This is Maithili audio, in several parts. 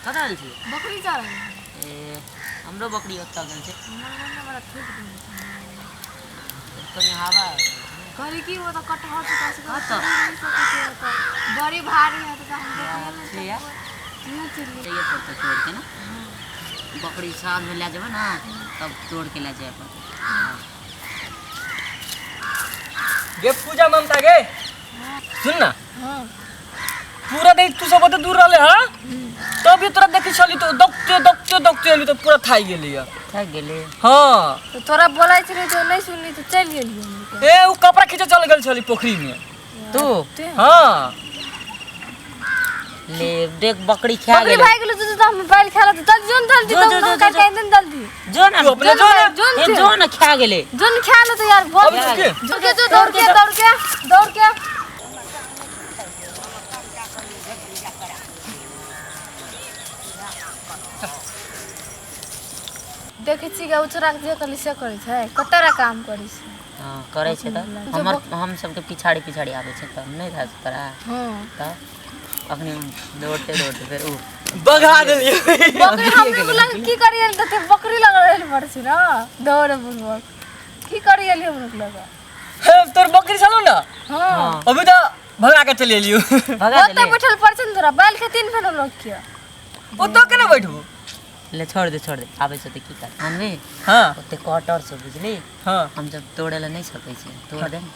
कतऽ गेल छी? बकरी चराय। ए, हमरो बकरी ओतऽ गेल छै। हमर मने बड़ा थकि गेल छै। कनि हवा आबि रहल छै। कहली कि ओ तऽ कटहर छै तऽ कतऽ? नहि सकै छै ओतऽ बड़ी भारी है तऽ हम बकरिए छै नहि या? नहि चिल्ली। जाइए पड़तै तोड़ के ने। बकरी साँझमे लए जेबै ने तब तोड़ के लए जाय पड़तै। गे पूजा ममता गे, सुन ना। हाँ। पूरा देख, तू सब ओते दूर रहले हां, तब भी तोरा देखै छली तो दौगते दौगते दौगते एली तो पूरा थाकि गेली। थाकि गेलै। हाँ। तऽ तोरा बोलै छलै तऽ नहि सुनली तऽ चलि गेलियै हमनी। ए, उ कपड़ा खींचे चल गेल छली पोखरी में। तू? के हाँ। ले देख, बकरी खा बकरी गेलै। भागि गेलै तऽ हम मोबाइल खेला तऽ चल जोन जल्दी। जो, तो जो, जो, काटि जो। दिन जल्दी। जो ना। तू अपने जो ना। जोन ए, जो ना, खा गेलै। जोन खा ले तो यार बहुत। अभी के दौड़ के जो, दौड़ के, दौड़ के, दौड़ के। देखै छी कि उचरा के जे कहली से करै छै, कतरा काम करै छै। हँ, करै छै तऽ हमर हम सबके पिछाड़ी पिछाड़ी आबै छै तऽ नहि था तोरा? हँ। तऽ अखनी दौड़ते दौड़ते फेर उ बगा देलियै। बकरी हमरो लग की करी एल तऽ बकरी लग रहल पड़ छै ना दौड़ बुलबक की करी एली हमरो लग। हे, तोर बकरी छलो ना? हँ। अभी तो भगा के चलि एलियो। भगा ओतऽ देले। बैठल पड़ छै ने तोरा बैल के तीन भेलो लोग के। ओतऽ केना बैठबू? ले, छोड़ दे, छोड़ दे, आबै छै तऽ की कर मानबी? हाँ। ओते कटर छै, बुझली? हाँ। हम जब तोड़े ला नहि सकै छियै, तोड़ दे ने।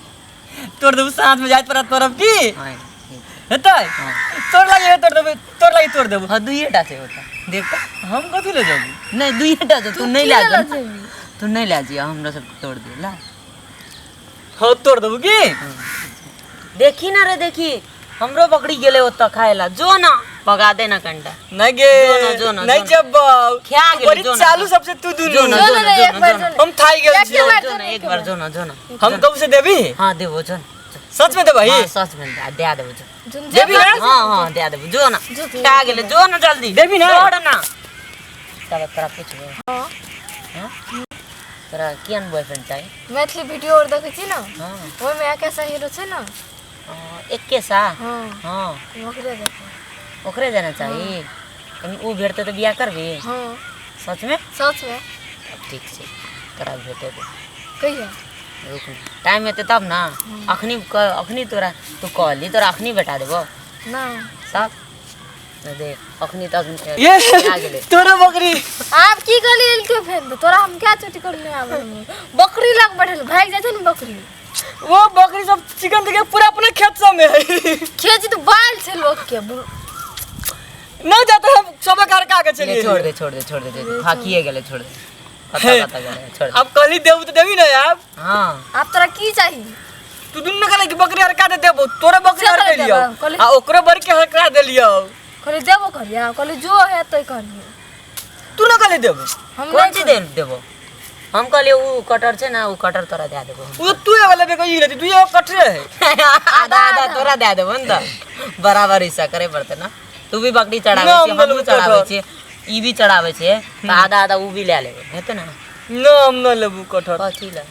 तोड़ देबू, साँझ में जाइत पड़त तोड़ब की। हँ, ठीक छै। हेतै? हाँ। तोड़ लागी तोड़ देबू, तोड़ लागी तोड़ देबू। हँ, दुइएटा छै ओतऽ, देख तऽ। हम कथी ले जाबू? नहि, दुइएटा छै, तू नहि लए की जा। लऽ जेबही? तू नहि लए जिया, हमरा सबके तोड़ दिअ ला। हाँ, तोड़ देबू की। देखी ना रे, देखी, हमरो बकरी गेलै ओतऽ खाय ला। जो ना, भगा दे ना कनिटा। नहीं गे। जो ना, जो ना, नहीं। जो ना। जब खा गेलै, बड़ी जो ना, चालू जो। सबसे तू जो दुनू। ना, जो जो ना, ना, एक जो बार ना। जो ना। हम थाई गेल एक छियै। बार। जो ना, एक बार जो ना, जो ना। हम कब से देबी? हाँ, देबो, जो ना। सच में देबही? हाँ, सच में दे देबो, जो। जोन। देबी ना? हाँ हाँ, दे देबो, जो ना। जो। खा गेलै, जो ना जल्दी। देबी ना? दौड़ ना। चल, तोरा पूछबो। हाँ। हाँ? तोरा केहन बॉयफ्रेंड चाही? मैथिली वीडियो और देखै छी ने? हाँ। ओहिमे एक ऐसा हीरो छै ने। हाँ, एक्के सा। हाँ। हाँ। ओकरे देखो। ओकरे जाना चाही। कहीं ऊ भेटतै तऽ बियाह करबी? हाँ। सच में? सच में। तब ठीक छै, तोरा भेटेबो। कहिया? रुक ने, टाइम हेतै तब ना। अखनी अखनी तोरा तू कहली, तोरा अखनी भेटा देबो। ना। सब देख, अखनी तक ये आ गेलै। तोरा बकरी। आब की कहली एल के फेर तोरा हम क्या चोटी करने आबै? बकरी लग बैठल भागि जाइ छै ने बकरी। वो बकरी सब चिकन देखे पूरा अपने खेत सब में है। खेत तऽ बाल छै लोक के न जाते, हम सब घर का के ले। चलिए। छोड़ दे, छोड़ दे, छोड़ दे, दे, थाकिए गेलै, छोड़ दे। कतऽ कतऽ गेलै, छोड़ दे। अब कहली देबू तऽ देबी ना यार? हाँ। आब तोरा की चाही? तू दुनू कहले कि बकरी हरका दे देबो, तोरा बकरी से हरका कहले लियो। देबो, कहले- आ ओकरो बर के हरका देलियो। कहली देबो करिया, कहली जो है तो कहली। तू न कहले देबो? हम कोन नहीं। चीज दे देबो? हम कहलियै ऊ कटर छै ने, ऊ कटर तोरा दए देबो। वो तू एगो लेबे के ई रहती, तू एगो कटरे है। आधा आधा तोरा दए देबो ने तऽ बराबर हिस्सा करे पड़तै ने। तू भी बकरी चढ़ाबै ना, छी, हम हमहूँ लेबै चढ़ाबै कटहर। छियै, ई भी चढ़ाबै छियै, तऽ आधा आधा ऊ भी लए लेबै, हेतै ने? न, हम न लेबू कटहर। कथी लए?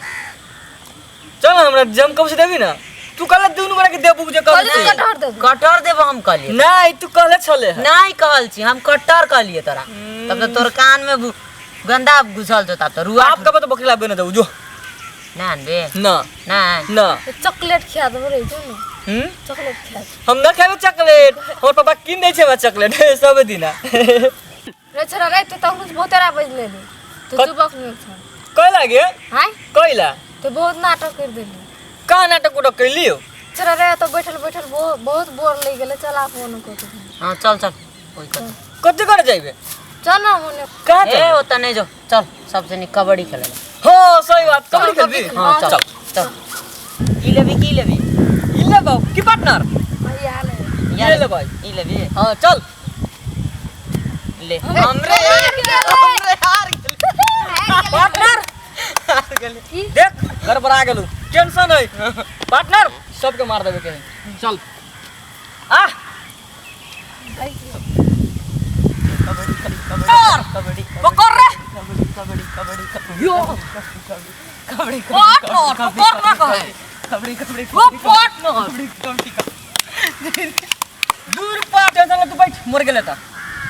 चल, हमरा जम कब से देबी ना? तू कहले दुनू गोरा के देबू जे कहली कहले। तू कटहर देबो। कटर देबो हम कहलियै? नहीं, तू कहले छले है। नहि कहल छी हम, कटर कहलियै तोरा। तब तऽ तोर कानमे गन्दा घुसल छौ, तब तऽ रुआ। आप कब तो बकरी लाबे ना देबू, जो। नहि आनबे? ना। नहि? ना। चॉकलेट खिया देबो रे, जो ने। हम्म। चॉकलेट खिया देबो। हम ना खाबे चॉकलेट, हमर पापा कीन दै छै हमरा चॉकलेट सब दिना। रे छोरा रे, तू तऽ बहुत रा बजि लेली तू। चुपक नहि छ। कै लागे? हाय। कैला? तू बहुत नाटक कर देली। का नाटक उटक कैलियो? छोरा रे, तो बैठल बैठल बहुत बहुत बोर लागि गेलै, चल आप ओने को। हाँ, चल चल, ओहि कतऽ? कथी करे जाइबे? चल ना ओने। कहाँ? ए, चल। ओतऽ नहि जो, चल, सबसे नीक कबड्डी खेलै लए। हाँ, सही बात, कबड्डी खेलबी। हाँ, चल चल। की लेबी, की लेबी? ई लेबो की पार्टनर? भैया ले। या। ले लेबै। ई लेबी? हाँ, चल। ले, हमरे हमरे हार गेलै। पार्टनर। हार गेलै। देख, गड़बड़ा गेलू, टेंशन है पार्टनर, सबके मार देबे के है। चल आ। कबड्डी। पकड़ रे। कबड्डी कबड्डी कबड्डी कबड्डी। यो। कबड्डी। पार्टनर, पकड़ ना कहे। कबड्डी कबड्डी। वो पार्टनर। कबड्डी कबड्डी। दूर पा, टेंशन ले, तू बैठ, मर गेले त।